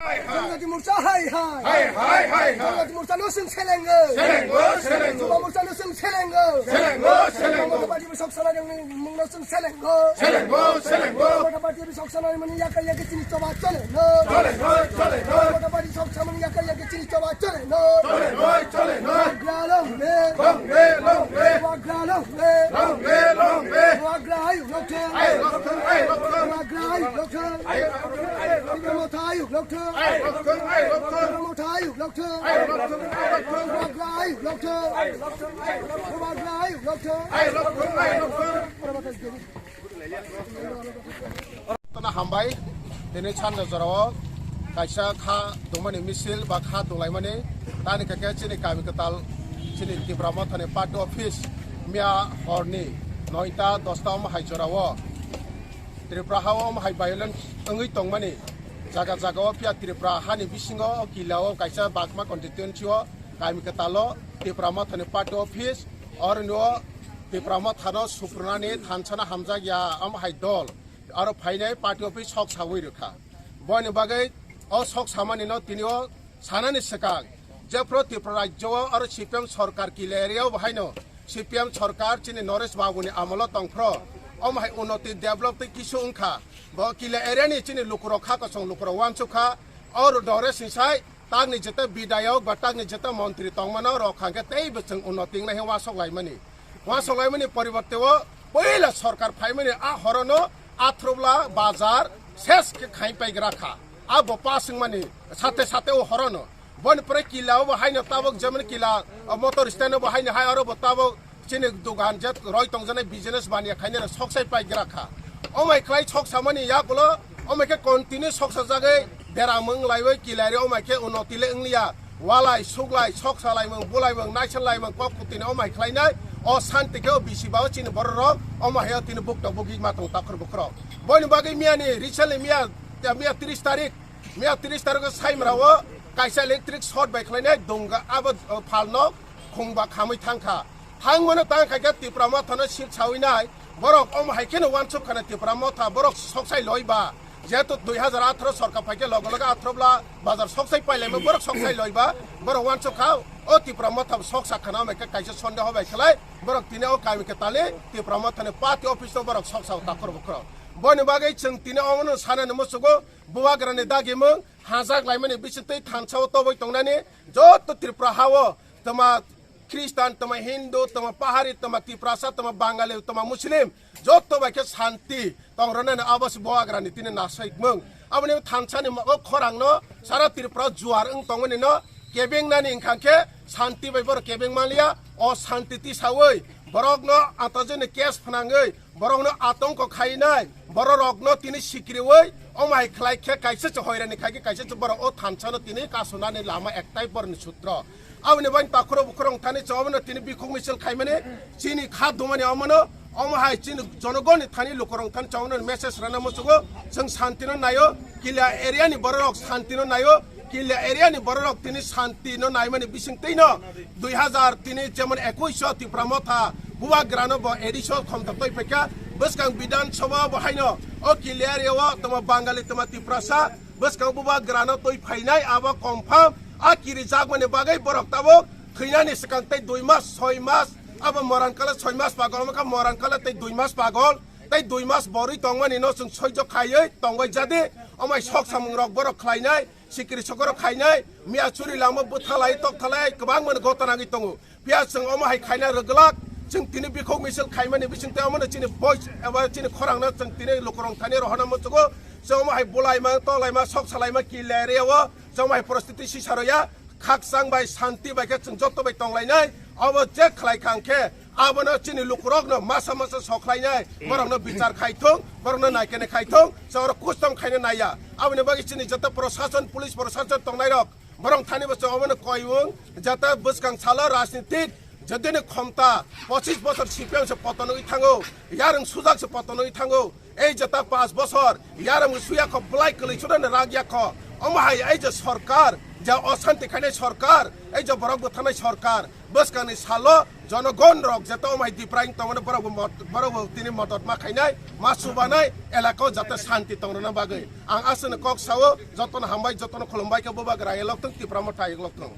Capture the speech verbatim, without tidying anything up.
Hai, hai. Janajati Morcha hai hai. Hai, hai, hai, hai. Janajati Morcha no chwng selengo. Selengo, selengo. Juba Morcha no chwng selengo. Selengo, selengo. Mamata Bhante bai sok sana rwngni mung no chwng selengo. Selengo, selengo. Mamata Bhante bai sok sana rwngmani yakai yakai chini choba chole no. Chole no, chole no. Mamata Bhante sok samani yakai yakai chini choba chole no. Chole no, chole no. Bubagra long live. Long live, long live. Bubagra long live. Long live, long live. Bubagra ayuk lokthung. Ayuk lokthung, ayuk lokthung. Bubagra ayuk lokthung. Ayuk lokthung, ayuk lokthung. Tipra Motha ayuk lokthung. Ayuk lokthung, ayuk lokthung. Tipra Motha ayuk lokthung. Ayuk lokthung, ayuk lokthung. Bubagra ayuk lokthung. Ayuk lokthung, ayuk lokthung. Bubagra ayuk lokthung. Ayuk lokthung, ayuk lokthung. Tana hambai, tini chanda jorao kaisa kha dongmani misil ba kha donglaimani, tani kake chini kami kwtal chini Tipra Mothani party office miya horni noita dosta omo hai jorao Tripura hao omo hai violence wngwi tongmani jaga jaga o phiya Tripura hani bisingo o kila o kaisa Bagma constituency o kami kwtal o Tipra Mothani party office oroni o Tipra Mothano suprunani thansana hamjak ya omo hai dol aro phainai party office sok sawi rwkha. Boini bagwi o sok samani no tini o sanani swkang jephru Tripura rajyo o aro C P M sorkar kila area o bo haino C P M sorkar chini Naresh Babu ni amolo tongphro omo hai unnoti develop tei kisu wngkha. Bo kila area ni chini lukurok kha kosong lukurok wansukha oro Naresh ni sai Takni jeta bidayok ba takni jeta montri tongmano rok hwnkhe teibo chwng unnoti wngnai hwnwi uansuk laimani. Uansuk laimani poriborte o puila sorkar phaimani a horono Athrobla bazar ses khe khai paigra kha. Abo pass wngmani sate sate o horono. Boni pore kila obo haino tabok jemon kila, o motor stand obo haino hai oro bo tabok chini dogan je roi tongjaknai business baniya khainai rok soksai paigra kha. Omai khlai soksamani yakulo omai khe continue soksajagwi beramung laiwi kilari omai khe unnoti le wngliya. Walai suklai soksalaimung bulaimung naisanlaimung kok kutini omai khlainai o santi khe o bisi bao chini bororok omai hayo tini buktok bukik ma tong takhur bukhurok. Boini bagwi miyani recently miya, miya tris tarik, miya tris tarik o Saimra o kaisa electric short bai khlainai dungga abo, o, phalno khungba khamwi thangkha. Thangmano tang khaikhe Tipra Mothano sil sawinai, borok omo hai kheno uansuk khana Tipra Motha, borok soksai loiba. Jehetu dui hazar atharo sorkar phaikhe loge loge Athrobla bazar soksai pailaima, borok soksai loiba, borok uansuk kha, o Tipra Motha soksa khana omo khe kaisa sondeho bai khlai, borok tini o kami khe tali Tipra Mothani party office o borok soksa o takhur bukhurok. Boni bagwi chwng tini omono sanani muchugo, bubagrani dagimung, hajak laimani bisingtwi thansa o toboi tongnani, joto Tripura ha o, toma Khristan, toma Hindu, toma Pahari, toma Tiprasa, toma Bangali, toma Muslim, joto bai khe santi tong rwnani abo se bubagrani tini nasaikmung. Aboni thansani ma-, o khorangno sara Tripura juar wng tongmani no kebengnani wngkha khe santi bai borok kebeng manliya, o santi tisawi borokno antajoni case phnangwi borokno atongko khainai, bororokno tini sikriwi, omo hai khlai khe kaisa se hoirani khai khe kaisa se borok o thansano tini kasunani lama ektai borni sutro. Aboni bai takhuro bukhurong thani chawmano tini bikhuk misil khaimani, chini kha dumani omono, omo hai chini jonogoni thani lukurong thani chawmano message rana muchugo, chwng santino naio, kila area ni bororok santino naio, Killa area ni bororok tini santi no naimani bisingtwi no dui hazar tini jemon ekush o Tipra Motha bubagrano bo A D C o khomta toi phaikha. Bwskang Bidhan Sabha bo haino o Killa area o tamo Bangali tamo Tiprasa bwskang bubagrano toi phainai abo confirm. A kirijakmani bagwi borok tabuk thwinani swkang tei dui mas soi mas abo moran kala soi mas pagol wngkha, moran kala tei dui mas pagol tei dui mas borwi tongmani no chwng soijo khaiwi tongbai jadi. Omai sok samung rok borok khlainai. Sikiri sokoro khainai, miya churi lama bwthalai, tokthalai, kwbangma gotana wngwi tongo. Phiya chwng omo hai khaina rwglak, chwng tini bikhok misil khaimani bisingtwi omono chini voice eba chini khorangno chwng tini lukurok thani rohorna muchugo. Chwng omo hai bulaima, tolaima, sok salaima, killa area o, chwng omo hai poristiti sisa rwya, khakchang bai, santi bai khe chwng joto bai tonglainai. Obo je khlai kha hwnkhe, abono chini lukurokno masa masa sokhlainai, borokno bichar khai thung, borokno naikene khai thung, chwng oro custom khaina naiya. Aboni bagwi chini joto prosason, police prosason tongnairok, borok thani bo chwng obono koiwng, joto bwskang salo rajnitik, jodini khomta pochis bosor C P M se poton wngwi thango, yarwng sujak se poton wngwi thango, ei jeta panch bosor yarwng suya kho, bwlai kwlwi chudano rak ya kho. Omo hai ei je sorkar, Ya osanti khainai sorkar, ei je borok bwtharnai sorkar, bwskangni salo jonogon rok je tongmai dipraing tongmani borok bo mot-, borok bo tini modot ma khainai, ma subanai, elaka o jate santi tongrwna bagwi. Ang aswkno kok sao, jotono hambai, jotono khulumbai khe bubak rayelok thung, Tipra Motha ayok lok thung.